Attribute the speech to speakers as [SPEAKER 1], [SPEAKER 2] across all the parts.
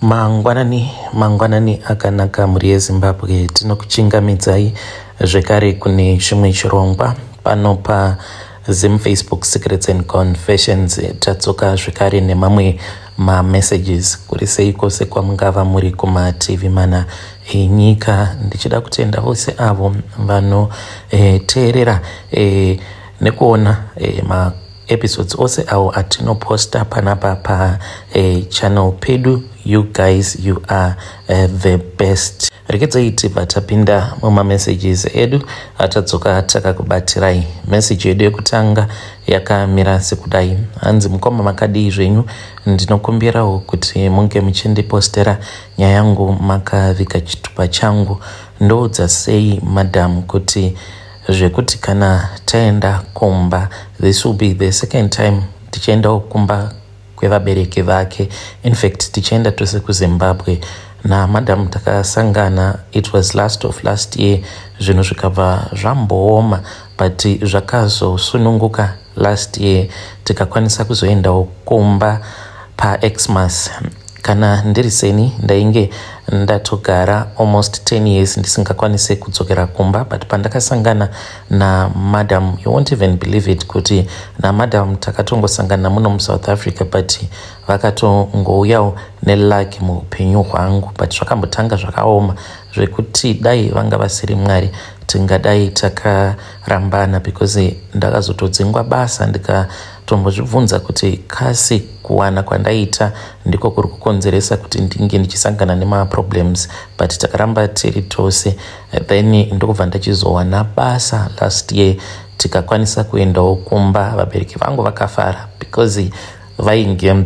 [SPEAKER 1] Mangwanani, mangwanani akanaka mhuri yeZimbabwe. Tinokuchingamidzai zvekare kune chimwe chirongwa pano paZim Facebook Secrets and Confessions. Tadzoka zvekare nemamwe mamessages. Kuri sei kwose kwamungava muri kumativi mana enyika? Ndichida kutenda vose avo vanoteerera nekuona ma episodes ose awo atinoposta panapa pa channel pedu. You guys, you are the best. Rekedzai tibva tapinda mumamessages edu atadzoka takakubatirai. Message yedu yekutanga yakamira sekudai. Hanzi, "Mukoma, makadii zvenyu? Ndinokumbirawo kuti munge muchindipostera nyaya yangu makaviga chitupa changu. Ndoudza sei madam kuti zvekuti kana taenda kumba? This will be the second time tichiendawo kumba kwevabereki vake. Infact, tichienda tose kuZimbabwe namadam. Takasangana, it was last of last year. Zvinhu zvikabva zvambooma, but zvakazosununguka last year, tikakwanisa kuzoendawo kumba paXmas. Kana ndiri seni, ndainge ndatogara almost 10 years ndisingakwanisi kudzokera kumba, but pandakasangana namadam, you won't even believe it kuti namadam takatongosangana muno muSouth Africa, but vakatongouyawo neluck muupenyu hwangu. But zvakambotanga zvakaoma zvekuti dai vanga vasiri Mwari, tingadai takarambana, because ndakazotodzingwa basa. Ndikatombozvibvunza kuti kasi kuwana kwandaita ndiko kuri kukonzeresa kuti ndinge ndichisangana nemaproblems, but takaramba tiri tose. Then ndokubva ndachizowana basa last year, tikakwanisa kuendawo kumba. Vabereki vangu vakafara because vainge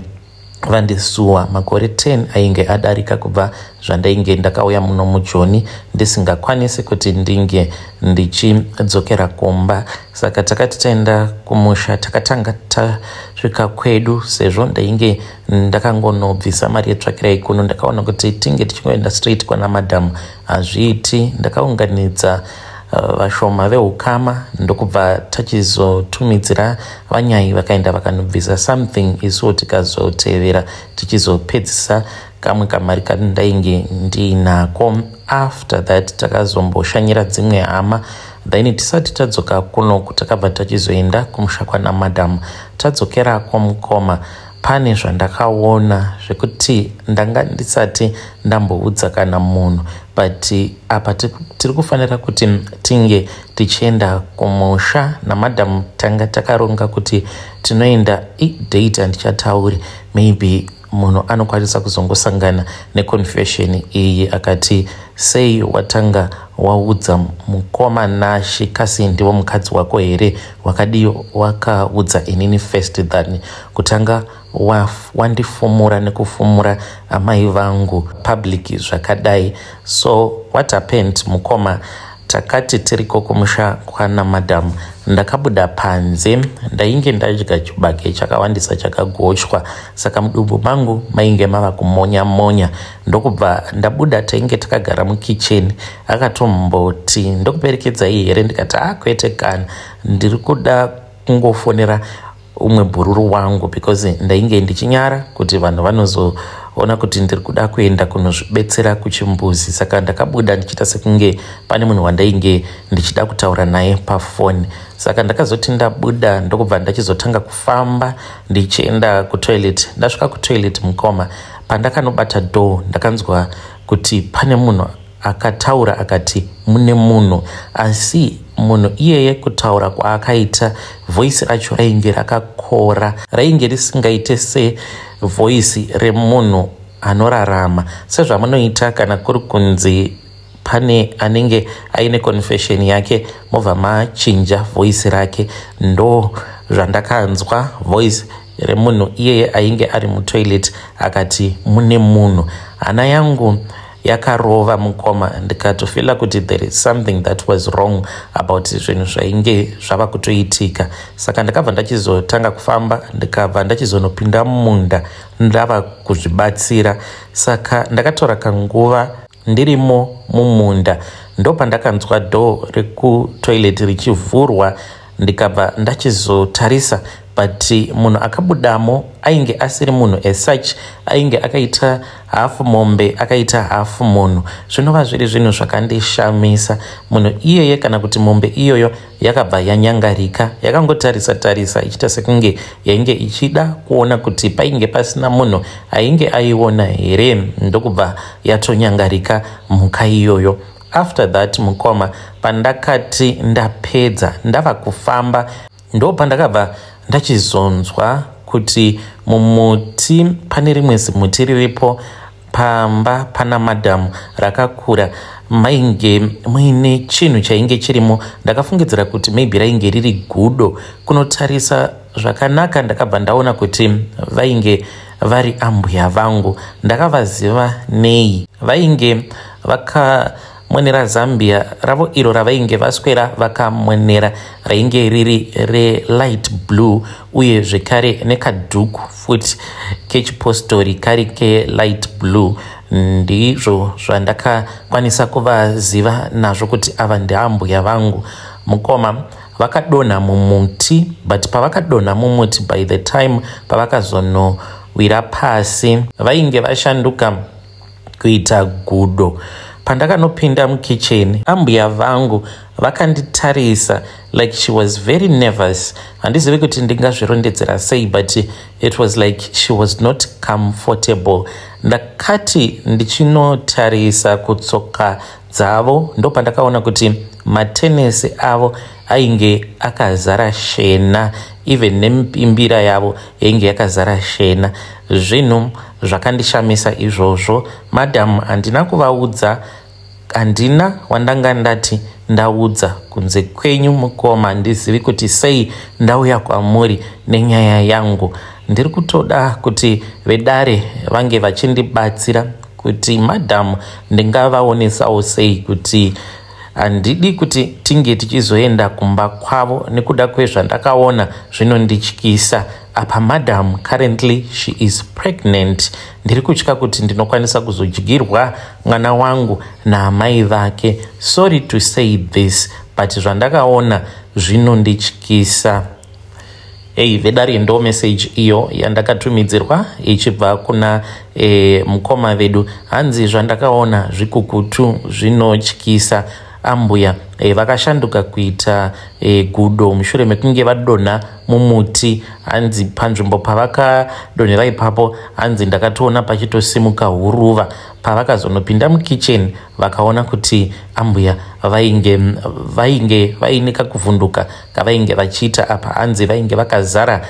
[SPEAKER 1] vandisuwa. Makore 10 ainge adarika kubva zvandainge ndakauya muno muJoni ndisingakwanisi kuti ndinge ndichidzokera kumba. Saka takati taenda kumusha, takatanga tasvika kwedu. Sezvo ndainge ndakangonobvisa mari yetsvakirai kuno, ndakaona kuti tinge tichingoenda straight kwana madhamu hazviiti. Ndakaunganidza vashoma veukama, ndokubva tachizotumidzira vanyai, vakaenda vakanobvisa something, isuwo tikazotevera tichizopedzisa kamwe kamari kandainge ndiinako. After that takazomboshanyira dzimwe hama, then tisati tadzoka kunoku takabva tachizoenda kumusha kwana madhamu. Tadzokerako, mukoma, pane zvandakaona zvekuti ndanga ndisati ndamboudza kana munhu, but apa tiri kufanira kuti tinge tichienda kumusha namadhamu. Tanga takaronga kuti tinoenda idate, handichatauri. Maybe munhu anokwanisa kuzongosangana neconfession iyi akati, 'Sei watanga waudza mukoma Nashi? Kasi ndivo mukadzi wako here? Wakadii wakaudza inini first than kutanga wandifumura nekufumura amai vangu public zvakadai?' So what happened, mukoma, takati tiriko kumusha kwana madhamu, ndakabuda panze. Ndainge ndadya chibage chakawandisa chakagochwa, saka mudumbu mangu mainge mava kumonya monya. Ndokubva ndabuda. Tainge takagara mukicheni. Akatomboti, 'Ndokuperekedzai here?' Ndikati, 'Akwete kana, ndiri kuda kungofonera umwe bhururu wangu,' because ndainge ndichinyara kuti vanhu vanozoona kuti ndiri kuda kuenda kunozvibetsera kuchimbuzi. Saka ndakabuda ndichiita sekunge pane munhu wandainge ndichida kutaura naye pafoni. Saka ndakazoti ndabuda, ndokubva ndachizotanga kufamba ndichienda kutoilet. Ndasvika kutoilet, mukoma, pandakanobata door, ndakanzwa kuti pane munhu akataura akati, 'Mune munhu.' Asi munhu iyeye, kutaura kwaakaita, voice racho rainge rakakora, rainge risingaite sevoice remunhu anorarama, sezvamunoita kana kuri kunzi pane anenge aine confession yake, mobva machinja voice rake. Ndo zvandakanzwa, voice remunhu iyeye ainge ari mutoilet akati, 'Mune munhu.' Hana yangu yakarova, mukoma. Ndikatofeela kuti there is something that was wrong about zvinhu zvainge zvava kutoitika. Saka ndakabva ndachizotanga kufamba, ndikabva ndachizonopinda mumunda ndava kuzvibatsira. Saka ndakatora kanguva ndirimo mumunda, ndopandakanzwa door rekutoilet richivhurwa. Ndikabva ndachizotarisa, but But munhu akabudamo ainge asiri munhu as such, ainge akaita hafu mombe, akaita hafu munhu, zvinova zviri zvinhu zvakandishamisa. Munhu iyeye kana kuti mombe iyoyo yakabva yanyangarika, yakangotarisa tarisa ichiita sekunge yainge ichida kuona kuti painge pasina munhu ainge aiona here, ndokubva yatonyangarika mhuka iyoyo. After that, mukoma, pandakati ndapedza ndava kufamba, ndo pandakabva ndachizonzwa kuti mumuti pane rimwe zimuti riripo pamba pana madhamu rakakura, mainge muine chinhu chainge chirimo. Ndakafungidzira kuti maybe rainge riri gudo. Kunotarisa zvakanaka, ndakabva ndaona kuti vainge vari ambuya vangu. Ndakavaziva nei? Vainge vakamonera zambia ravo iro ravainge vaswera vakamonera, rainge riri relight blue, uye zvekare nekadhuku futi kechipostori kari kelight blue. Ndizvo zvandakakwanisa kuvaziva nazvo kuti ava ndeambuya vangu. Mukoma, vakadonha mumuti, but pavakadonha mumuti, by the time pavakazonowira pasi, vainge vashanduka kuita gudo. Pandakanopinda mukicheni, ambuya vangu vakanditarisa like she was very nervous. Handizivi kuti ndingazvirondedzera sei, but it was like she was not comfortable. Ndakati ndichinotarisa kutsoka dzavo, ndopandakaona kuti matenesi avo ainge akazara shena, even nemipimbira yavo yainge yakazara shena. Zvinhu zvakandishamisa izvozvo. Madam, handina kuvaudza, handina wandanga ndati ndaudza kunze kwenyu, mukoma. Handizivi kuti sei ndauya kwamuri nenyaya yangu. Ndiri kutoda kuti vedare vange vachindibatsira kuti madhamu ndingavaonesawo sei kuti handidi kuti tinge tichizoenda kumba kwavo nekuda kwezvandakaona zvinondityisa. Apa madam, currently she is pregnant. Ndiri kutya kuti ndinokwanisa kuzodyirwa mwana wangu naamai vake. Sorry to say this, but zvandakaona zvinondityisa. Ei, vedare, ndo message iyo yandakatumidzirwa ichibva kuna mukoma vedu. Hanzi zvandakaona zvikukutu, zvinotyisa. Ambuya vakashanduka kuita gudo mushure mekunge vadonha mumuti. Hanzi panzvimbo pavakadonhera ipapo, hanzi ndakatoona pachitosimuka huruva. Pavakazonopinda mukicheni, vakaona kuti ambuya vainge vaine kakuvhunduka kavainge vachiita. Apa hanzi vainge vakazara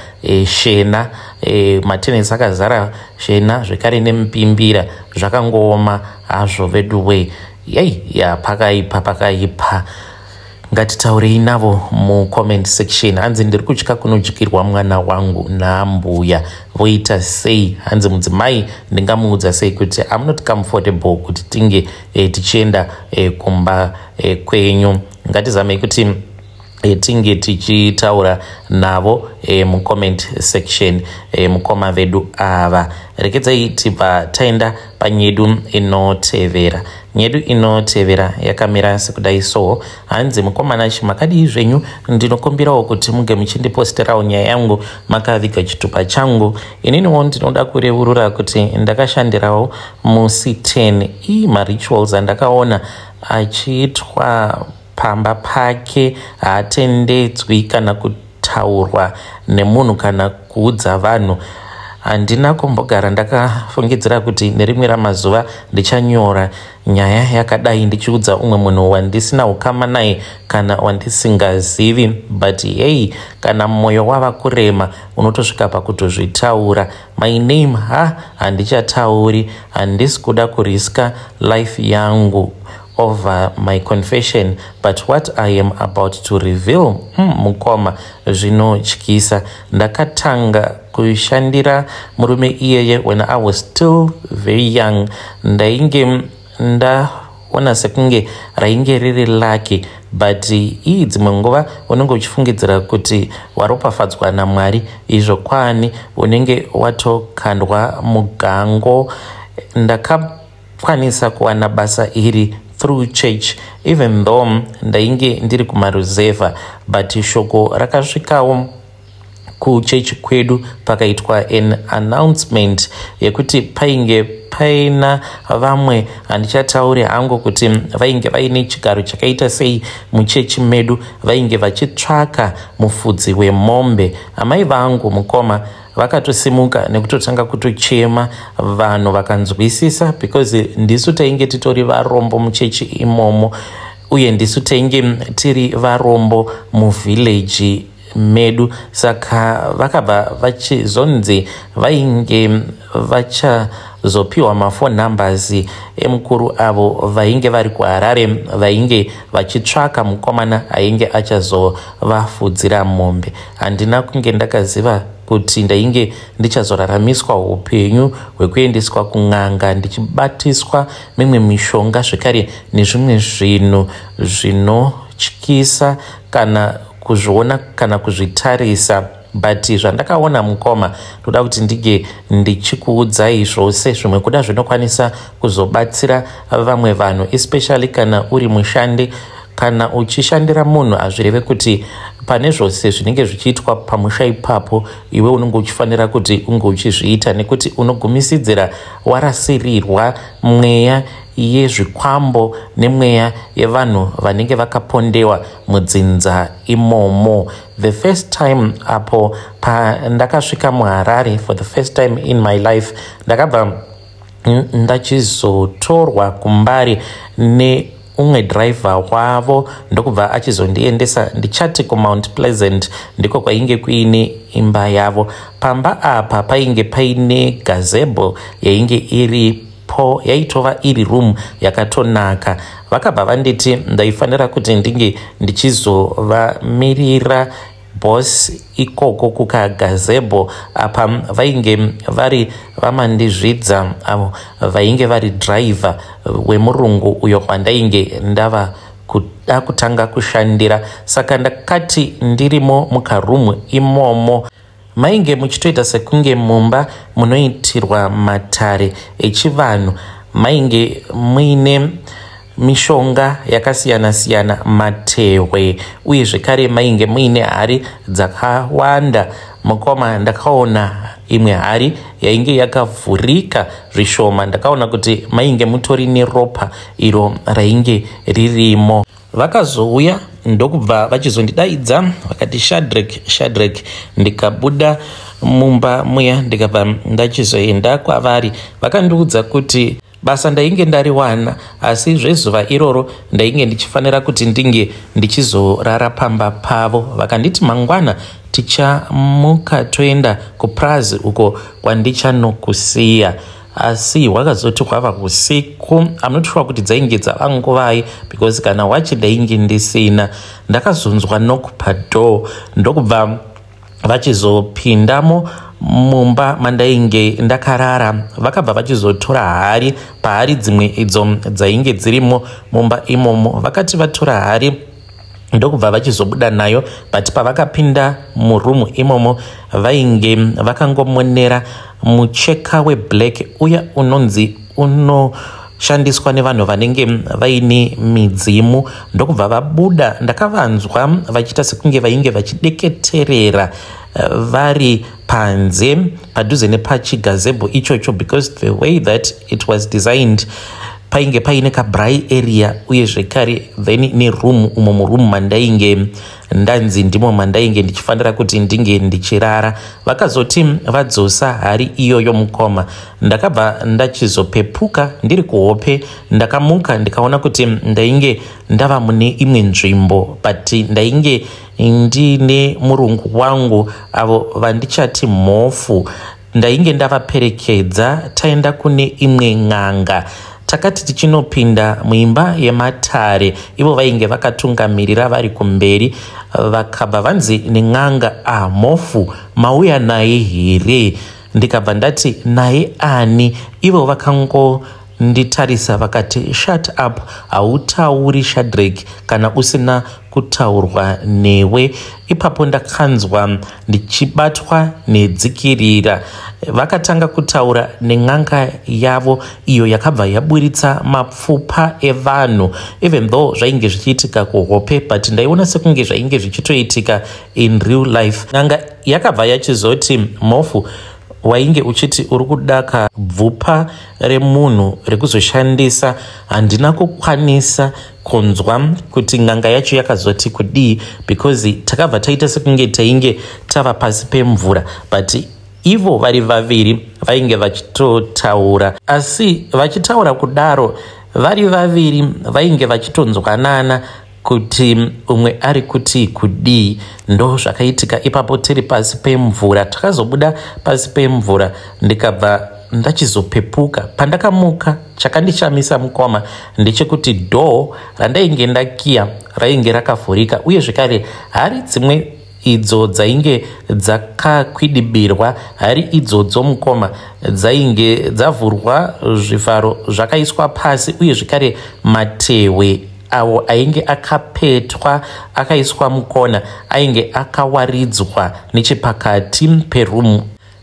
[SPEAKER 1] shena, matenesi akazara shena zvekare nemupimbira. Zvakangooma hazvo veduway. Yei ya, pakaipa, pakaipa. Ngatitaurei navo mucomment section. Hanzi ndiri kutya kunodyirwa mwana wangu naambuya, voita sei? Hanzi mudzimai ndingamuudza sei kuti am not comfortable kuti tinge tichienda kumba kwenyu? Ngatizamei kuti tinge tichitaura navo mucomment section, mukoma vedu ava. Rekedzai tibva taenda panyedu inotevera. Nyedu inotevera yakamira sekudai so. Hanzi, "Mukomana chi, makadii zvenyu? Ndinokumbirawo kuti munge muchindiposterawo nyaya yangu makaviga chitupa changu. Ininiwo ndinoda kureurura kuti ndakashandirawo musi 10 ii. Marituals andakaona achiitwa pamba pake haatendedzwi kana kutaurwa nemunhu kana kuudza vanhu. Handina kumbogara ndakafungidzira kuti nerimwe ramazuva ndichanyora nyaya yakadai ndichiudza umwe munhu wandisina ukama naye kana wandisingazivi. But hey, kana mwoyo wava kurema, unotosvika pakutozvitaura. My name ha, handichatauri. Handisi kuda kuriska life yangu over my confession, but what I am about to reveal, mukoma, zvinotyisa. Ndakatanga kushandira murume iyeye when I was still very young. Ndainge ndaona sekunge rainge riri lake, but ii, dzimwe nguva unenge uchifungidzira kuti waropafadzwa naMwari, izvo kwani unenge watokandwa mugango. Ndakakwanisa kuwana basa iri through church, even though ndainge ndiri kumaruzevha, but shoko rakasvikawo Kuchechi kwedu pakaitwa an announcement yekuti painge paina vamwe, handichatauri hangu kuti vainge vaine chigaro chakaita sei muchechi medu, vainge vachitsvaka mufudzi wemombe. Amai vangu, mukoma, vakatosimuka nekutotanga kutochema. Vanhu vakanzwisisa because ndisu tainge titori varombo muchechi imomo, uye ndisu tainge tiri varombo muvhileji medu. Saka vakabva vachizonzi vainge vachazopiwa maphone numbers emukuru avo vainge vari kuHarare, vainge vachitsvaka mukomana ainge achazovafudzira mombe. Handina kunge ndakaziva kuti ndainge ndichazoraramiswa upenyu hwekuendeswa kun'anga, ndichibatiswa mimwe mishonga zvekare nezvimwe zvinhu zvinotyisa kana kuzviona kana kuzvitarisa. But zvandakaona, mukoma, ndoda kuti ndinge ndichikuudzai zvose. Zvimwe kuda zvinokwanisa kuzobatsira vamwe vanhu, especially kana uri mushandi. Kana uchishandira munhu, hazvireve kuti pane zvose zvinenge zvichiitwa pamusha ipapo iwe unenge uchifanira kuti unge uchizviita, nekuti unogumisidzira warasirirwa mweya yezvikwambo nemweya yevanhu vanenge vakapondewa mudzinza imomo. The first time apo pandakasvika muHarare for the first time in my life, ndakabva ndachizotorwa kuMbare neumwe dhiraivha wavo, ndokubva achizondiendesa, ndichati kuMount Pleasant, ndiko kwainge kuine imba yavo. Pamba apa painge paine gazebo yainge iripo, yaitova iri room yakatonaka. Vakabva vanditi ndaifanira kuti ndinge ndichizovamirira boss ikoko kukagazebo. Apa vainge vari vaMandizvidza, avo vainge vari dhiraivha wemurungu uyo wandainge ndava kuda kutanga kushandira. Saka ndakati ndirimo mukarumu imomo, mainge muchitoita sekunge mumba munoitirwa matare echivanhu. Mainge muine mishonga yakasiyana-siyana, matehwe, uye zvekare mainge muine hari dzakawanda. Mukoma, ndakaona imwe hari yainge yakavhurika zvishoma. Ndakaona kuti mainge mutori neropa iro rainge ririmo. Vakazouya ndokubva vachizondidaidza, vakati, "Shadrek, Shadrek." Ndikabuda mumba muya, ndikabva ndachizoenda kwavari. Vakandiudza kuti basa ndainge ndariwana, asi zvezuva iroro ndainge ndichifanira kuti ndinge ndichizorara pamba pavo. Vakanditi mangwana tichamuka toenda kupurazi uko kwandichanokusiya. Asi hwakazoti hwava usiku, I'm not sure kuti dzainge dzava nguvai because kana wachi ndainge ndisina, ndakazonzwa knock padoor, ndokubva vachizopindamo mumba mandainge ndakarara. Vakabva vachizotora hari pahari dzimwe idzo dzainge dzirimo mumba imomo. Vakati vatora hari, ndokubva vachizobuda nayo. But pavakapinda murumu imomo, vainge vakangomonera mucheka weblack uya unonzi unoshandiswa nevanhu vanenge vaine midzimu, ndokubva vabuda. Ndakavanzwa vachiita sekunge vainge vachideketerera vari panze padhuze nepachigazebo ichocho, because the way that it was designed, painge paine kabraai area, uye zvekare then neroom umo muroom mandainge ndanzi ndimo mandainge ndichifanira kuti ndinge ndichirara. Vakazoti vadzosa hari iyoyo, mukoma, ndakabva ndachizopepuka ndiri kuhope. Ndakamuka ndikaona kuti ndainge ndava mune imwe nzvimbo, but ndainge ndine murungu wangu, avo vandichati mhofu. Ndainge ndavaperekedza taenda kune imwe n'anga. Takati tichinopinda muimba yematare, ivo vainge vakatungamirira vari kumberi. Vakabva vanzi nen'anga, "Ah, mhofu, mauya naye here?" Ndikabva ndati, "Naye ani?" Ivo vakangonditarisa vakati, "Shut up, hautauri Shadrek kana usina kutaurwa newe." Ipapo ndakanzwa ndichibatwa nedzikirira. Vakatanga kutaura nen'anga yavo iyo yakabva yaburitsa mapfupa evanhu. Even though zvainge zvichiitika kuhope, but ndaiona sekunge zvainge zvichitoitika in real life. N'anga yakabva yachizoti, "Mhofu, wainge uchiti uri kudaka bvupa remunhu rekuzoshandisa." Handina kukwanisa kunzwa kuti n'anga yacho yakazoti kudii, because takabva taita sekunge tainge tava pasi pemvura, but ivo vari vaviri vainge vachitotaura. Asi vachitaura kudaro vari vaviri, vainge vachitonzwanana kuti umwe ari kuti kudii. Ndo zvakaitika ipapo tiri pasi pemvura. Takazobuda pasi pemvura, ndikabva ndachizopepuka. Pandakamuka, chakandishamisa, mukoma, ndechekuti door randainge ndakiya rainge rakavhurika, uye zvekare hari dzimwe idzo dzainge dzakakwidibirwa, hari idzodzo, mukoma, dzainge dzavhurwa, zvivharo zvakaiswa pasi, uye zvekare matehwe awo ainge akapetwa akaiswa mukona ainge akawaridzwa nechepakati perumu.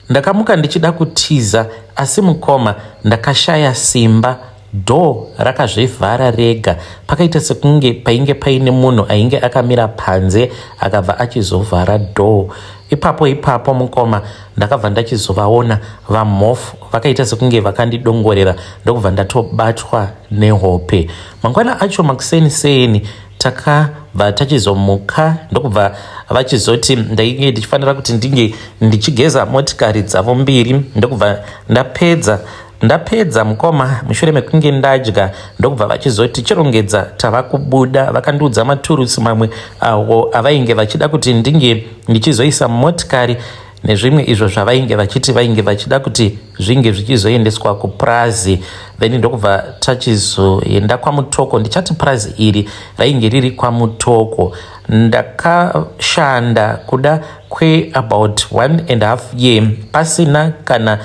[SPEAKER 1] Ndakamuka ndichida kutiza, asi mukoma, ndakashaya simba. Door rakazvivhara rega. Pakaita sekunge painge paine munhu ainge akamira panze, akabva achizovhara door ipapo ipapo. Mukoma, ndakabva ndachizovaona vamhofu vakaita sekunge vakandidongorera, ndokubva ndatobatwa nehope. Mangwana acho makuseni seni takabva tachizomuka, ndokubva vachizoti ndainge ndichifanira kuti ndinge ndichigeza motikari dzavo mbiri. Ndokubva ndapedza. Ndapedza, mukoma, mushure mekunge ndadya, ndokubva vachizoti, "Chirongedza, tava kubuda." Vakandiudza maturusi mamwe awo avainge vachida kuti ndinge ndichizoisa mumotikari, nezvimwe izvo zvavainge vachiti vainge vachida kuti zvinge zvichizoendeswa kupurazi. Then ndokubva tachizoenda kwaMutoko. Ndichati purazi iri rainge riri kwaMutoko. Ndakashanda kuda kweabout 1.5 year pasina kana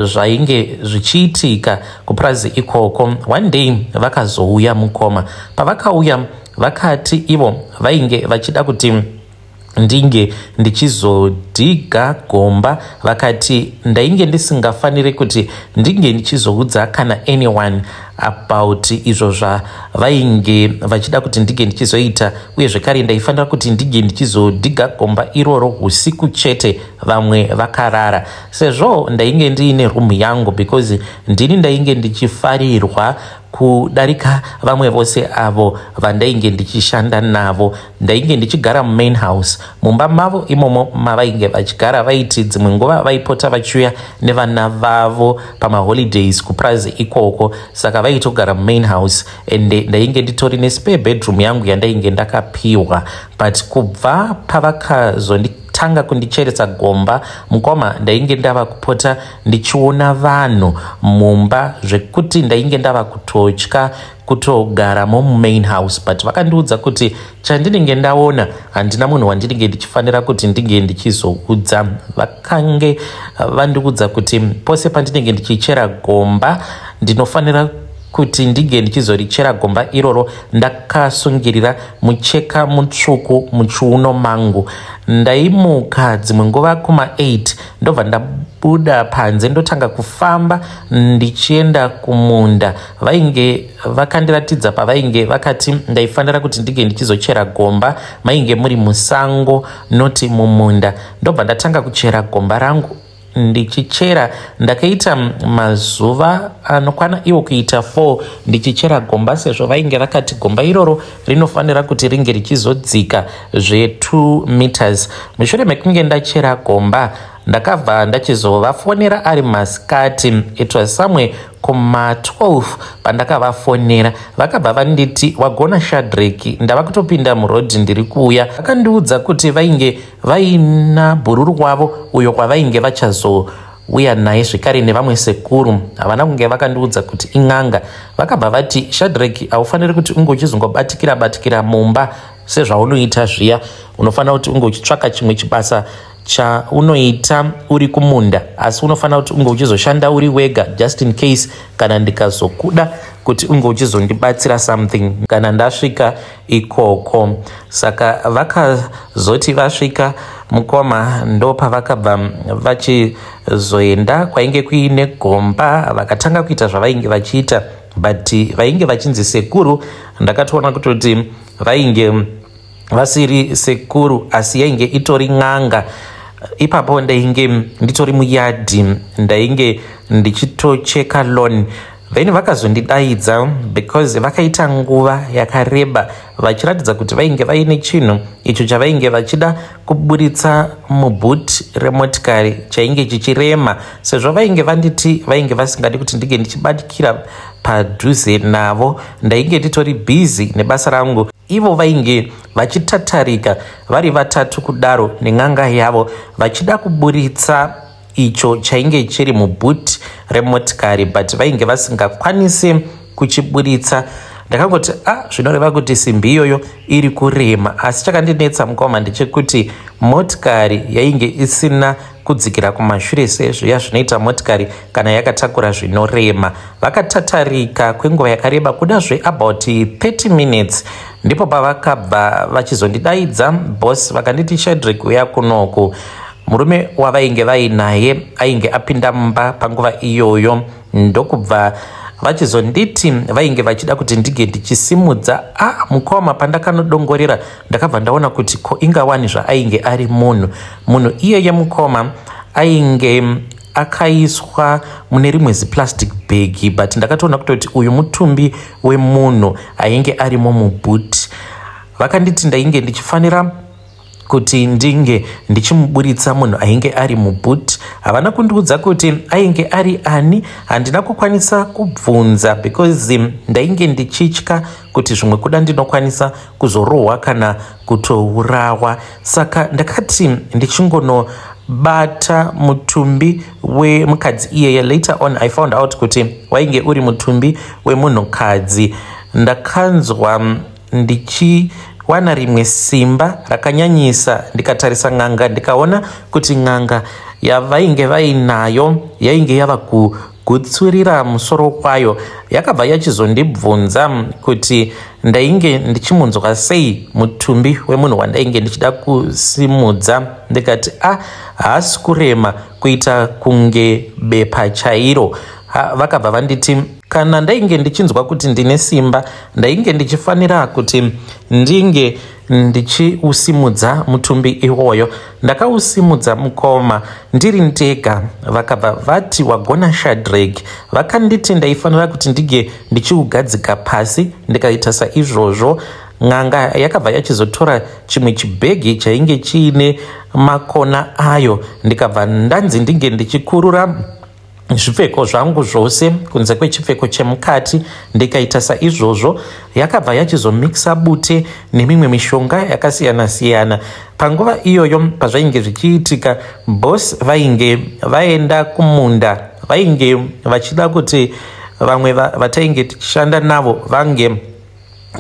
[SPEAKER 1] zvainge zvichiitika kupurazi ikoko. One day vakazouya, mukoma. Pavakauya, vakati ivo vainge vachida kuti ndinge ndichizodhiga gomba. Vakati ndainge ndisingafaniri kuti ndinge ndichizoudza kana anyone about izvo zvavainge vachida kuti ndinge ndichizoita, uye zvekare ndaifanira kuti ndinge ndichizodhiga gomba iroro usiku chete, vamwe vakarara, sezvo ndainge ndiine rumu yangu, because ndini ndainge ndichifarirwa kudarika vamwe vose avo vandainge ndichishanda navo. Ndainge ndichigara mumain house, mumba mavo imomo mavainge vachigara. Vaiti dzimwe nguva vaipota vachiuya nevana vavo pamaholidays kupurazi ikoko, saka vaitogara mumain house, ende ndainge nditori nespare bedroom yangu yandainge ndakapiwa. But kubva pavakazonditanga kundicheresa gomba, mukoma, ndainge ndava kupota ndichiona vanhu mumba, zvekuti ndainge ndava kutotya kutogaramo mumain house. But vakandiudza kuti chandinenge ndaona, handina munhu wandinenge ndichifanira kuti ndinge ndichizoudza. Vakange vandiudza kuti pose pandinenge ndichichera gomba, ndinofanira kuti ndinge ndichizorichera gomba iroro ndakasungirira mucheka mutsvuku muchiuno mangu. Ndaimuka dzimwe nguva kuma8, ndobva ndabuda panze, ndotanga kufamba ndichienda kumunda. Vainge vakandiratidza pavainge vakati ndaifanira kuti ndinge ndichizochera gomba. Mainge muri musango, noti mumunda. Ndobva ndatanga kuchera gomba rangu. Ndichichera, ndakaita mazuva anokwana iwo kuita 4 ndichichera gomba, sezvo vainge vakati gomba iroro rinofanira kuti ringe richizodzika zve2 meters. Mushure mekunge ndachera gomba, ndakabva ndachizovafonera ari masikati. It was somewhere kuma12 pandakavafonera. Vakabva vanditi, "Wagona, Shadrek, ndava kutopinda murodhi, ndiri kuuya." Vakandiudza kuti vainge vaina bhururu wavo uyo kwavainge vachazouya naye zvekare nevamwe sekuru. Havana kunge vakandiudza kuti in'anga. Vakabva vati, "Shadrek, haufaniri kuti unge uchizongobatikira batikira mumba sezvaunoita zviya. Unofanira kuti unge uchitsvaka chimwe chibasa chaunoita uri kumunda, asi unofanira kuti unge uchizoshanda uri wega, just in case kana ndikazokuda kuti unge uchizondibatsira something kana ndasvika ikoko." Saka vakazoti vasvika Mukoma ndopavakabva vachizoenda kwainge kuine gomba, vakatanga kuita zvavainge vachiita, but vainge vachinzi sekuru. Ndakatoona kutoti vainge vasiri sekuru, asi yainge itori n'anga. Ipapo ndainge nditori muyadhi, ndainge ndichitocheka lawn. Then vakazondidaidza because vakaita nguva yakareba vachiratidza kuti vainge vaine chinhu icho chavainge vachida kuburitsa muboot remotikari chainge chichirema, sezvo vainge vanditi vainge vasingadi kuti ndinge ndichibatikira padhuze navo. Ndainge nditori busy nebasa rangu. Ivo vainge vachitatarika vari vatatu kudaro nen'anga yavo, vachida kuburitsa icho chainge chiri muboot remotikari, but vainge vasingakwanisi kuchiburitsa. Ndakangoti, a ah, zvinoreva kuti simbi iyoyo iri kurema. Asi chakandinetsa, mukoma, ndechekuti motikari yainge isina kudzikira kumashure sezviya zvinoita motikari kana yakatakura zvinorema. Vakatatarika kwenguva yakareba, kuda zveabout 30 minutes, ndipo pavakabva vachizondidaidza boss, vakanditi, "Shadrik, uya kunoku." Murume wavainge vainaye ainge apinda mumba panguva iyoyo, ndokubva vachizonditi vainge vachida kuti ndinge ndichisimudza. A ah, mukoma, pandakanodongorera ndakabva ndaona kuti ko ingawani zvaainge ari munhu. Munhu iyeye, mukoma, ainge akaiswa mune rimwe ziplastic bag, but ndakatoona kutoti uyu mutumbi wemunhu ainge arimo muboot. Vakanditi ndainge ndichifanira kuti ndinge ndichimuburitsa munhu ainge ari muboot. Havana kundiudza kuti ainge ari ani. Handina kukwanisa kubvunza because ndainge ndichitya kuti zvimwe kuda ndinokwanisa kuzorohwa kana kutourawa. Saka ndakati ndichingonobata mutumbi wemukadzi iyeye, later on I found out kuti wainge uri mutumbi wemunhukadzi. Ndakanzwa ndichiwana rimwe simba rakanyanyisa. Ndikatarisa n'anga, ndikaona kuti n'anga yavainge vainayo yainge yava kugutsurira musoro kwayo. Yakabva yachizondibvunza kuti ndainge ndichimunzwa sei mutumbi wemunhu wandainge ndichida kusimudza. Ndikati, "A ah, haasi kurema, kuita kunge bepa chairo." Vakabva vanditi kana ndainge ndichinzwa kuti ndine simba, ndainge ndichifanira kuti ndinge ndichiusimudza mutumbi iwoyo. Ndakausimudza, mukoma, ndiri ndega. Vakabva vati, "Wagona, Shadrack." Vakanditi ndaifanira kuti ndinge ndichiugadzika pasi. Ndikaita saizvozvo. N'anga yakabva yachizotora chimwe chibhegi chainge chiine makona ayo, ndikabva ndanzi ndinge ndichikurura zvipfeko zvangu zvose kunze kwechipfeko chemukati. Ndikaita saizvozvo. Yakabva yachizomikisa bute nemimwe mishonga yakasiyana-siyana. Panguva iyoyo pazvainge zvichiitika, boss vainge vaenda kumunda. Vainge vachida kuti vamwe vatainge tichishanda navo vange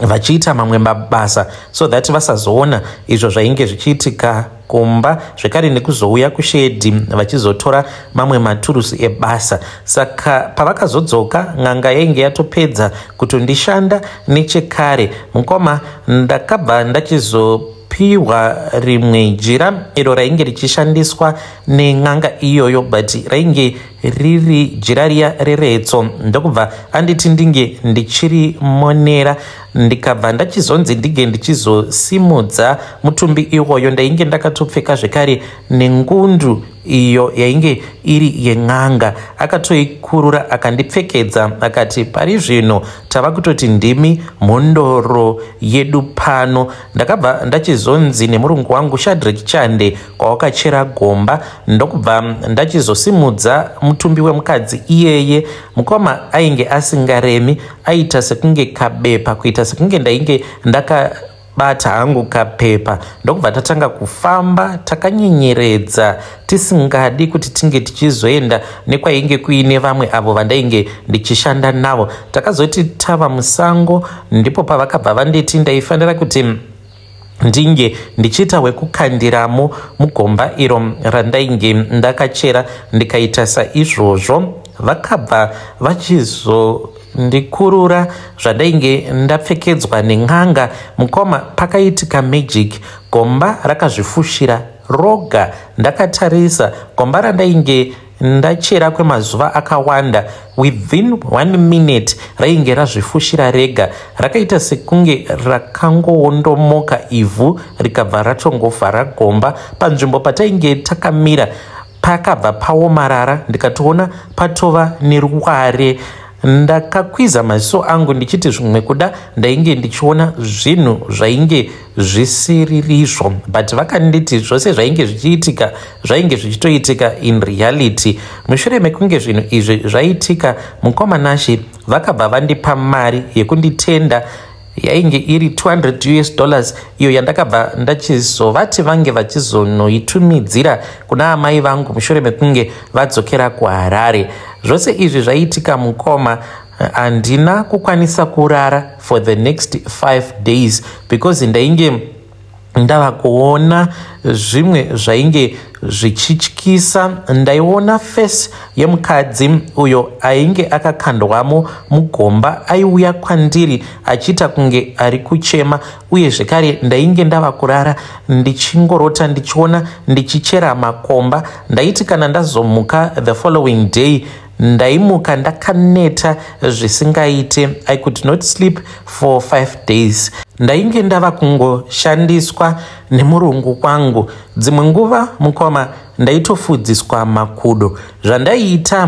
[SPEAKER 1] vachiita mamwe mabasa so that vasazoona izvo zvainge zvichiitika kumba, zvekare nekuzouya kushedhi vachizotora mamwe maturusi ebasa. Saka pavakazodzoka, n'anga yainge yatopedza kutondishanda nechekare. Mukoma, ndakabva ndachizopiwa rimwe jira iro rainge richishandiswa nen'anga iyoyo, but rainge riri jira riya reretso, ndokubva anditi ndinge ndichirimonera. Ndikabva ndachizonzi ndinge ndichizosimudza mutumbi iwoyo. Ndainge ndakatopfeka zvekare nengundu iyo yainge iri yen'anga. Akatoikurura, akandipfekedza, akati, "Pari zvino tava kutoti ndimi mhondoro yedu pano." Ndakabva ndachizonzi nemurungu wangu, "Shadrik, chande kwawakachera gomba." Ndokubva ndachizosimudza mutumbi wemukadzi iyeye. Mukoma, ainge asingaremi, aita sekunge kabepa, kuita sekunge ndainge ndakabata hangu kapepa. Ndokubva tatanga kufamba takanyenyeredza, tisingadi kuti tinge tichizoenda nekwainge kuine vamwe avo vandainge ndichishanda navo. Takazoti tava musango, ndipo pavakabva vanditi ndaifanira kuti ndinge ndichiita wekukandiramo mugomba iro randainge ndakachera. Ndikaita saizvozvo. Vakabva vachizondikurura zvandainge ndapfekedzwa nen'anga. Mukoma, pakaitika magic. Gomba rakazvifushira roga ndakatarisa gomba randainge ndachera kwemazuva akawanda. Within one minute rainge razvifushira rega, rakaita sekunge rakangoondomoka ivhu rikabva ratongovhara gomba. Panzvimbo patainge takamira pakabva paomarara, ndikatoona patova neruware. Ndakakwiza maziso angu ndichiti zvimwe kuda ndainge ndichiona zvinhu zvainge zvisiririzvo, but vakanditi zvose zvainge zvichiitika zvainge zvichitoitika in reality. Mushure mekunge zvinhu izvi zvaitika, mukoma Nashe vakabva vandipa mari yekunditenda yainge iri 200 US dollars, iyo yandakabva ndachizovati vange vachizonoitumidzira kuna amai vangu mushure mekunge vadzokera kuHarare. Zvose izvi zvaitika, mukoma, handina kukwanisa kurara for the next 5 days because ndainge ndava kuona zvimwe zvainge zvichityisa. Ndaiona face yemukadzi uyo ainge akakandwamo mugomba aiuya kwandiri achiita kunge ari kuchema. Uye zvekare ndainge ndava kurara ndichingorota ndichiona ndichichera makomba. Ndaiti kana ndazomuka the following day, ndaimuka ndakaneta zvisingaite. I could not sleep for 5 days. Ndainge ndava kungoshandiswa nemurungu kwangu. Dzimwe nguva, mukoma, ndaitofudziswa makudo. Zvandaiita,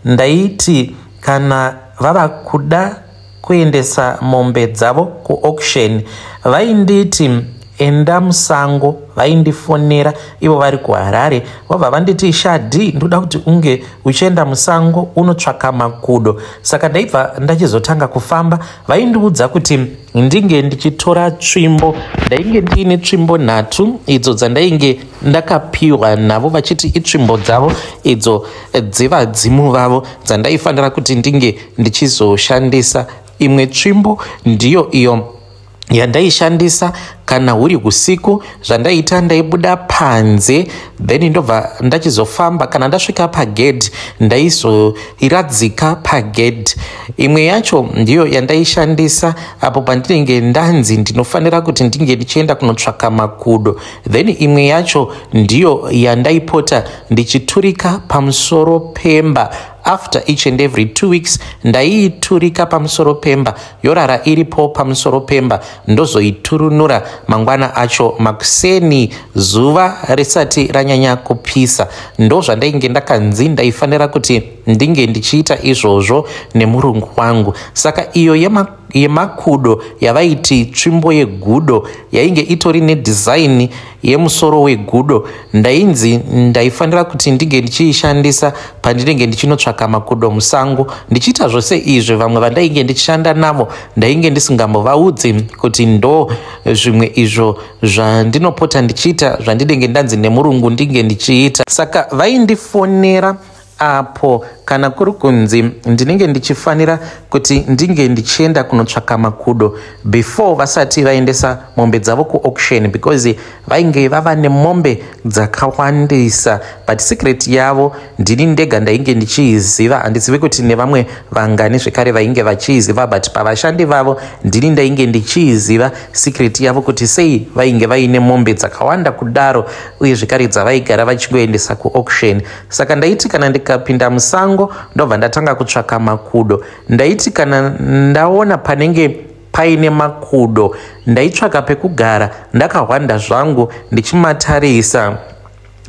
[SPEAKER 1] ndaiti kana vava kuda kuendesa mombe dzavo kuauction, vainditi enda musango. Vaindifonera ivo vari kuHarare, vabva vanditi, "Shadhi, ndoda kuti unge uchienda musango unotsvaka makudo." Saka ndaibva ndachizotanga kufamba. Vaindiudza kuti ndinge ndichitora tsvimbo. Ndainge ndiine tsvimbo nhatu idzo dzandainge ndakapiwa navo, vachiti itsvimbo dzavo idzo dzevadzimu vavo, dzandaifanira kuti ndinge ndichizoshandisa. Imwe tsvimbo ndiyo iyo yandaishandisa kana huri usiku. Zvandaita, ndaibuda panze, then ndobva ndachizofamba. Kana ndasvika pagedhi, ndaizoiradzika pagedhi. Imwe yacho ndiyo yandaishandisa apo pandinenge ndanzi ndinofanira kuti ndinge ndichienda kunotsvaka makudo. Then imwe yacho ndiyo yandaipota ndichiturika pamusoro pemba. After each and every 2 weeks ndaiiturika pamusoro pemba, yorara iripo pamusoro pemba. Ndozoiturunura mangwana acho makuseni, zuva risati ranyanya kupisa. Ndo zvandainge ndakanzi ndaifanira kuti ndinge ndichiita izvozvo nemurungu wangu. Saka iyo yemakudo yavaiti tsvimbo yegudo, yainge itori nedesign yemusoro wegudo, ndainzi ndaifanira kuti ndinge ndichiishandisa pandinenge ndichinotsvaka makudo musango. Ndichiita zvose izvi, vamwe vandainge ndichishanda navo ndainge ndisingambovaudzi kuti ndo zvimwe izvo zvandinopota ndichiita, zvandinenge ndanzi nemurungu ndinge ndichiita. Saka vaindifonera apo kana kuri kunzi ndinenge ndichifanira kuti ndinge ndichienda kunotsvaka makudo before vasati vaendesa mombe dzavo kuauction, because vainge vava nemombe dzakawandisa, but secret yavo ndini ndega ndainge ndichiiziva. Handizivi kuti nevamwe vangani zvekare vainge vachiiziva, but pavashandi vavo ndini ndainge ndichiiziva secret yavo, kuti sei vainge vaine mombe dzakawanda kudaro, uye zvekare dzavaigara vachingoendesa kuauction. Saka ndaiti kana ndikapinda musango, ndobva ndatanga kutsvaka makudo. Ndaiti kana ndaona panenge paine makudo, ndaitsvaka pekugara ndakahwanda zvangu ndichimatarisa.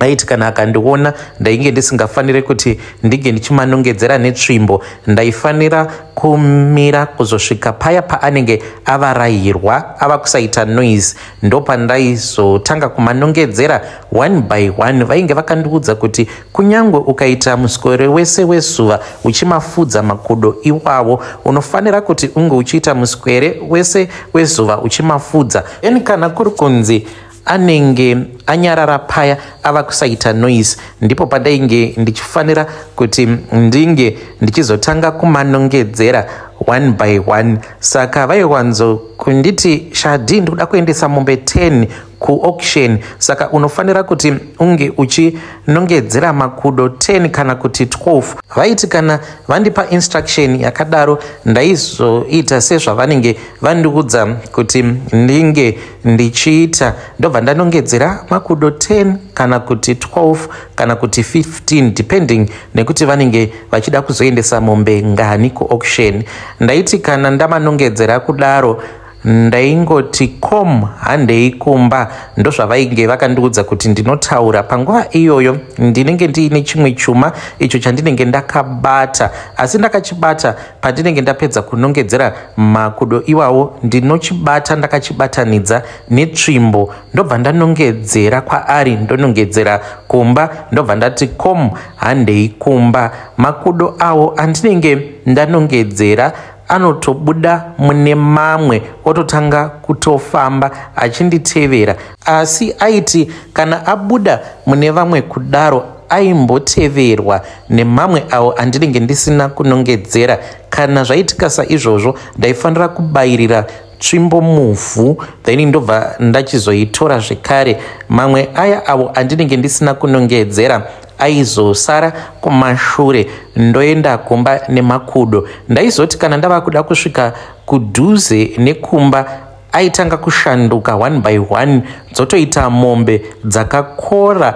[SPEAKER 1] Aiti kana akandiona, ndainge ndisingafaniri kuti ndinge ndichimanongedzera netsvimbo. Ndaifanira kumira kuzosvika paya paanenge avarayirwa, ava kusaita noise, ndopandaizotanga kumanongedzera one by one. Vainge vakandiudza kuti kunyange ukaita muswere wese wezuva uchimafudza makudo iwawo, unofanira kuti unge uchiita muswere wese wezuva uchimafudza. Then kana kuri kunzi anenge anyarara paya, ava kusaita noise, ndipo pandainge ndichifanira kuti ndinge ndichizotanga kumanongedzera one by one. Saka vaiwanzo kunditi, "Shadhi, ndikuda kuendesa mombe 10." kuauction, saka unofanira kuti unge uchinongedzera makudo 10 kana kuti 12. Vaiti kana vandipa instruction yakadaro, ndaizoita sezvavanenge vandiudza kuti ndinge ndichiita. Ndobva ndanongedzera makudo 10 kana kuti 12 kana kuti 15, depending nekuti vanenge vachida kuzoendesa mombe ngani kuauction. Ndaiti kana ndamanongedzera kudaro, ndaingoti, "Kom, handei kumba." Ndozvavainge vakandiudza kuti ndinotaura. Panguva iyoyo ndinenge ndiine chimwe chuma icho chandinenge ndakabata, asi ndakachibata pandinenge ndapedza kunongedzera makudo iwawo. Ndinochibata ndakachibatanidza netsvimbo, ndobva ndanongedzera kwaari, ndonongedzera kumba, ndobva ndati, "Kom, handei kumba." Makudo awo andinenge ndanongedzera anotobuda mune mamwe, ototanga kutofamba achinditevera. Asi aiti kana abuda mune vamwe kudaro, aimboteverwa nemamwe awo andinenge ndisina kunongedzera. Kana zvaitika saizvozvo, ndaifanira kubayirira tsvimbo muvhu, then ndobva ndachizoitora zvekare. Mamwe aya avo andinenge ndisina kunongedzera aizosara kumashure, ndoenda kumba nemakudo. Ndaizoti kana ndava kuda kusvika kudhuze nekumba, aitanga kushanduka one by one, dzotoita mombe dzakakora.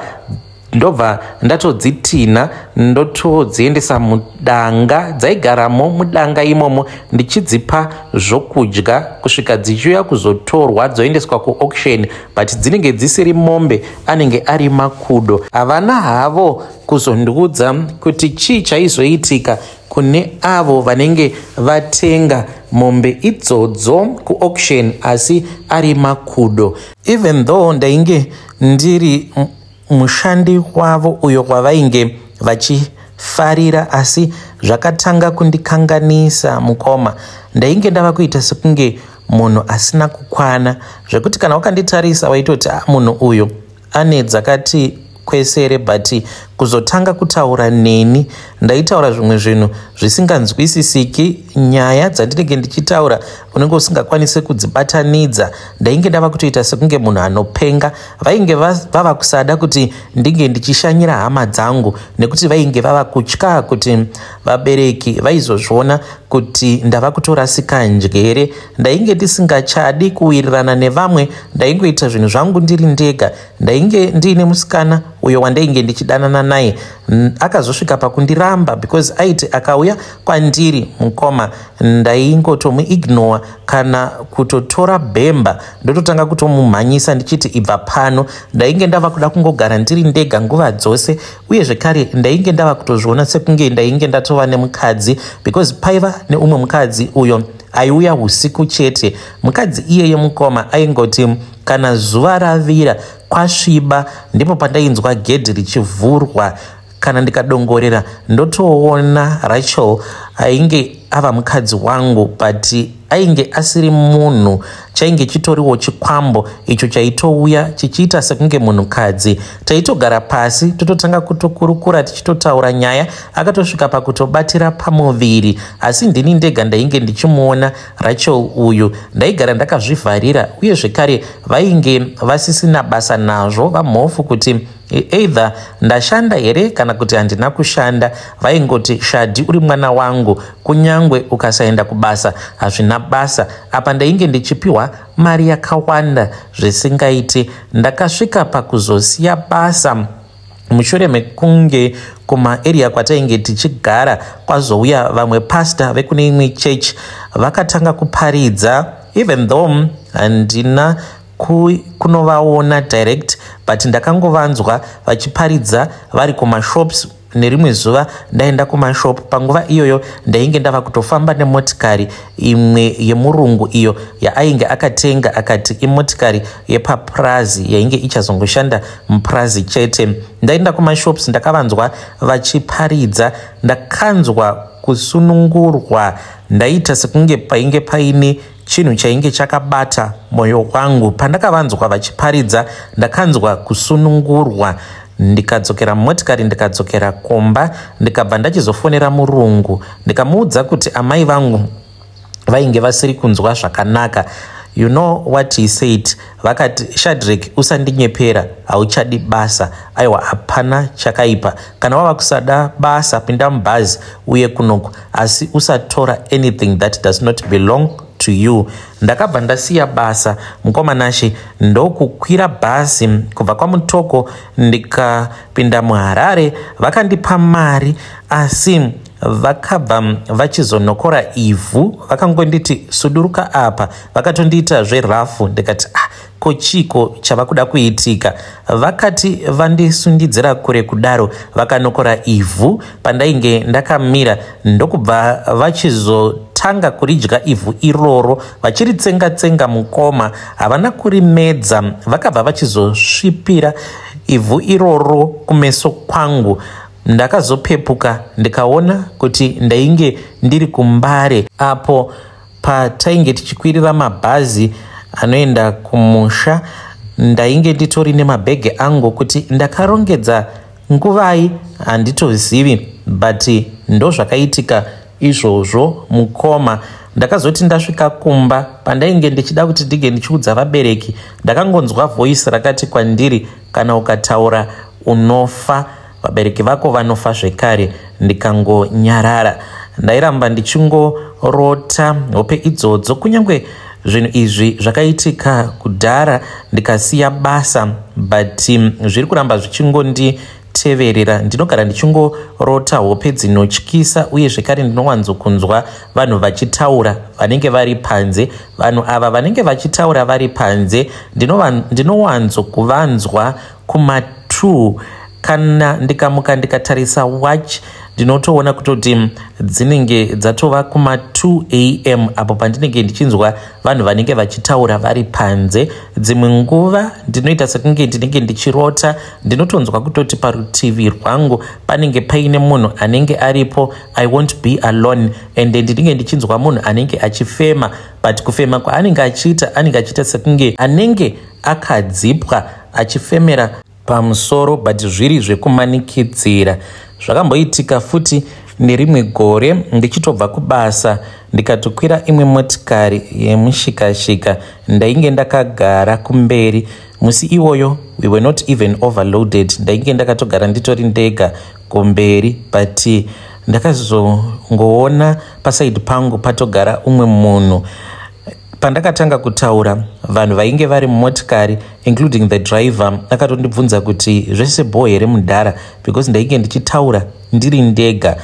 [SPEAKER 1] Ndobva ndatodzitinha, ndotodziendesa mudanga. Dzaigaramo mudanga imomo, ndichidzipa zvokudya kusvika dzichiuya kuzotorwa, dzoendeswa kuauction, but dzinenge dzisiri mombe, anenge ari makudo. Havana havo kuzondiudza kuti chii chaizoitika kune avo vanenge vatenga mombe idzodzo kuauction asi ari makudo. Even though ndainge ndiri mushandi wavo uyo wavainge vachifarira, asi zvakatanga kundikanganisa, mukoma. Ndainge ndava kuita sekunge munhu asina kukwana, zvekuti kana wakanditarisa waitoti, ah, munhu uyu ane dzakati kwesere. But kuzotanga kutaura neni, ndaitaura zvimwe zvinhu zvisinganzwisisiki. Nyaya dzandinenge ndichitaura unenge usingakwanisi kudzibatanidza. Ndainge ndava kutoita sekunge munhu anopenga. Vainge vava kusada kuti ndinge ndichishanyira hama dzangu, nekuti vainge vava kutya kuti vabereki vaizozviona kuti ndava kutorasika njere. Ndainge ndisingachadi kuwirirana nevamwe, ndaingoita zvinhu zvangu ndiri ndega. Ndainge ndiine musikana uyo wandainge ndichidanana naye. Akazosvika pakundiramba because aiti akauya kwandiri, mukoma, ndaingotomuignora kana kutotora bhemba ndototanga kutomumhanyisa ndichiti, "Ibva pano." Ndainge ndava kuda kungogara ndiri ndega nguva dzose. Uye zvekare ndainge ndava kutozviona sekunge ndainge ndatova nemukadzi, because paiva neumwe mukadzi uyo aiuya usiku chete. Mukadzi iyeye, mukoma, aingoti kana zuva ravira, kwasviba, ndipo pandainzwa gedhi richivhurwa. Kana ndikadongorera, ndotoona Rachel ainge ava mukadzi wangu, but ainge asiri munhu, chainge chitoriwo chikwambo icho chaitouya chichiita sekunge munhukadzi. Taitogara pasi, tototanga kutokurukura, tichitotaura nyaya. Akatosvika pakutobatira pamuviri, asi ndini ndega ndainge ndichimuona Rachel uyu. Ndaigara ndakazvivharira. Uye zvekare vainge vasisina basa nazvo vamhofu kuti either ndashanda here kana kuti handina kushanda. Vaingoti, "Shadhi, uri mwana wangu, kunyangwe ukasaenda kubasa hazvina basa." Apa ndainge ndichipiwa mari yakawanda zvisingaiti. Ndakasvika pakuzosiya basa mushure mekunge kumaarea kwatainge tichigara kwazouya vamwe pasta vekune imwe chechi, vakatanga kuparidza. Even though handina kunovaona direct, but ndakangovanzwa vachiparidza vari kumashops. Nerimwe zuva ndaenda kumashop, panguva iyoyo ndainge ndava kutofamba nemotikari imwe yemurungu iyo yaainge akatenga, akati imotikari yepapurazi yainge ichazongoshanda mupurazi chete. Ndaenda kumashops, ndakavanzwa vachiparidza, ndakanzwa kusunungurwa. Ndaita sekunge painge paine chinhu chainge chakabata mwoyo wangu. Pandakavanzwa vachiparidza, ndakanzwa kusunungurwa, ndikadzokera mumotikari, ndikadzokera kumba, ndikabva ndachizofonera murungu, ndikamuudza kuti amai vangu vainge vasiri kunzwa zvakanaka. You know what he said? Vakati, "Shadrick, usandinyepera, hauchadi basa." "Aiwa, hapana chakaipa. Kana wava kusada basa, pinda mubhazi uye kunoku, asi usatora anything that does not belong to you." Ndakabva ndasiya basa, mukoma Nashe, ndokukwira bhazi kubva kwaMutoko ndikapinda muHarare. Vakandipa mari, asi vakabva vachizonokora ivhu. Vakangonditi, "Suduruka apa." Vakatondiita zverafu. Ndikati, "Ah, ko chiko chava kuda kuitika?" Vakati vandisundidzira kure kudaro, vakanokora ivhu pandainge ndakamira, ndokubva vachizotanga kuridya ivhu iroro vachiritsenga-tsenga. Mukoma, havana kurimedza. Vakabva vachizosvipira ivhu iroro kumeso kwangu. Ndakazopepuka ndikaona kuti ndainge ndiri kuMbare, apo patainge tichikwirira mabhazi anoenda kumusha. Ndainge nditori nemabhegi angu. Kuti ndakarongedza nguvai handitozivi, but ndozvakaitika izvozvo, mukoma. Ndakazoti ndasvika kumba, pandainge ndichida kuti ndige ndichiudza vabereki, ndakangonzwa voice rakati kwandiri, "Kana ukataura unofa, vabereki vako vanofa zvekare." Ndikangonyarara. Ndairamba ndichingorota hope idzodzo, kunyange zvinhu izvi zvakaitika kudhara ndikasiya basa, but zviri kuramba zvichingonditeverera. Ndinogara ndichingorota hope dzinotyisa, uye zvekare ndinowanzokunzwa vanhu vachitaura vanenge vari panze. Vanhu ava vanenge vachitaura vari panze, ndinowanzokuvanzwa kuma2. Kana ndikamuka ndikatarisa watch, ndinotoona kutoti dzinenge dzatova kuma2 a.m. apo pandinenge ndichinzwa vanhu vanenge vachitaura vari panze. Dzimwe nguva ndinoita sekunge ndinenge ndichirota. Ndinotonzwa kutoti parutivi rwangu panenge paine munhu anenge aripo. I won't be alone, and ndinenge ndichinzwa munhu anenge achifema, but kufema kwaanenge achiita, anenge achiita sekunge anenge akadzipwa, achifemera pamusoro, but zviri zvekumanikidzira. Zvakamboitika futi nerimwe gore ndichitobva kubasa, ndikatokwira imwe motikari yemushikashika. Ndainge ndakagara kumberi musi iwoyo. We were not even overloaded. Ndainge ndakatogara nditori ndega kumberi, but ndakazongoona paside pangu patogara umwe munhu. Pandakatanga kutaura, vanhu vainge vari mumotikari, including the driver, akatondibvunza kuti, "Zvese bho here, mudhara?" because ndainge ndichitaura ndiri ndega.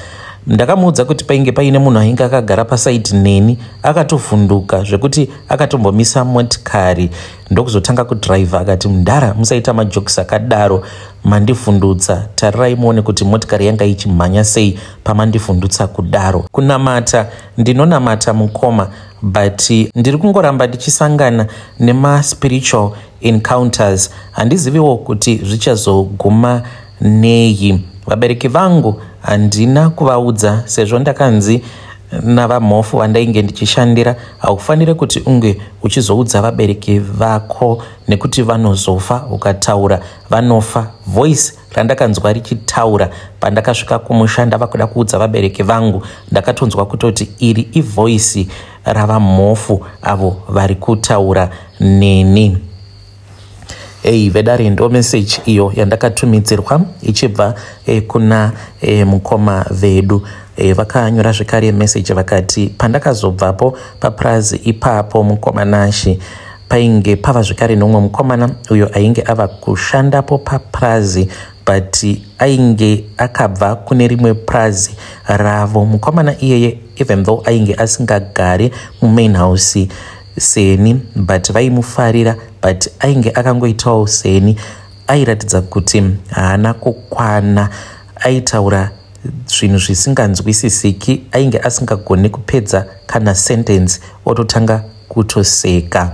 [SPEAKER 1] Ndakamuudza kuti painge paine munhu ainge akagara paside neni. Akatovhunduka zvekuti akatombomisa motikari, ndokuzotanga kudhiraivha. Akati, "Mudhara, musaita majokes akadaro, mandivhundutsa. Tarirai muone kuti motikari yanga ichimhanya sei pamandivhundutsa kudaro." Kunamata ndinonamata, mukoma, but ndiri kungoramba ndichisangana nemaspiritual encounters. Handiziviwo kuti zvichazoguma nei. Vabereki vangu handina kuvaudza, sezvo ndakanzi navamhofu vandainge ndichishandira, "Haufaniri kuti unge uchizoudza vabereki vako nekuti vanozofa. Ukataura vanofa." Voice randakanzwa richitaura pandakasvika kumusha ndava kuda kuudza vabereki vangu, ndakatonzwa kutoti iri ivoice ravamhofu avo vari kutaura neni. Ei vedare, ndo message iyo yandakatumidzirwa ichibva kuna mukoma vedu. Vakanyora zvekare message vakati, "Pandakazobvapo papurazi ipapo, mukoma Nashi, painge pava zvekare nomumwe mukomana uyo ainge ava kushandapo papurazi, but ainge akabva kune rimwe purazi ravo. Mukomana iyeye, even though ainge asingagari mumain house seni, but vaimufarira, but ainge akangoitawo seni. Airatidza kuti haana kukwana. Aitaura zvinhu zvisinganzwisisiki. Ainge asingagoni kupedza kana sentence, ototanga kutoseka."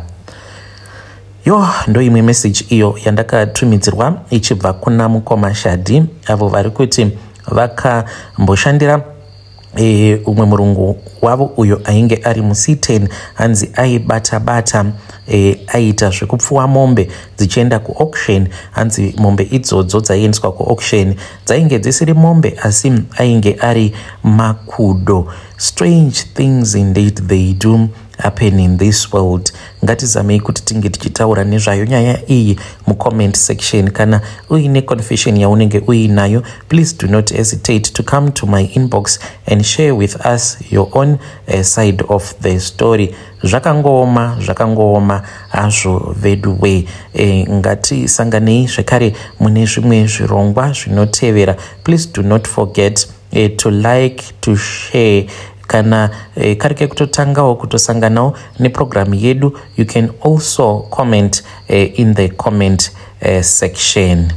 [SPEAKER 1] Yo, ndo imwe message iyo yandakatumidzirwa ichibva kuna mukoma Shadhi, avo vari kuti vakamboshandira umwe murungu wavo uyo ainge ari muC10. Hanzi aibata bata, aiita zvekupfuwa mombe dzichienda kuauction. Hanzi mombe idzodzo dzaiendeswa kuauction dzainge dzisiri mombe, asi ainge ari makudo. Strange things indeed they do. Happen in this world. Ngatizamei kuti tinge tichitaura nezvayo nyaya iyi mucomment section. Kana uine confession yaunenge uinayo, please do not hesitate to come to my inbox and share with us your own side of the story. Zvakangooma, zvakangooma hazvo vedu we. Ngatisanganei zvekare mune zvimwe zvirongwa zvinotevera. Please do not forget to like, to share. Kana kari kekutotangawo kutosanganawo nepurogiramu yedu, you can also comment in the comment section.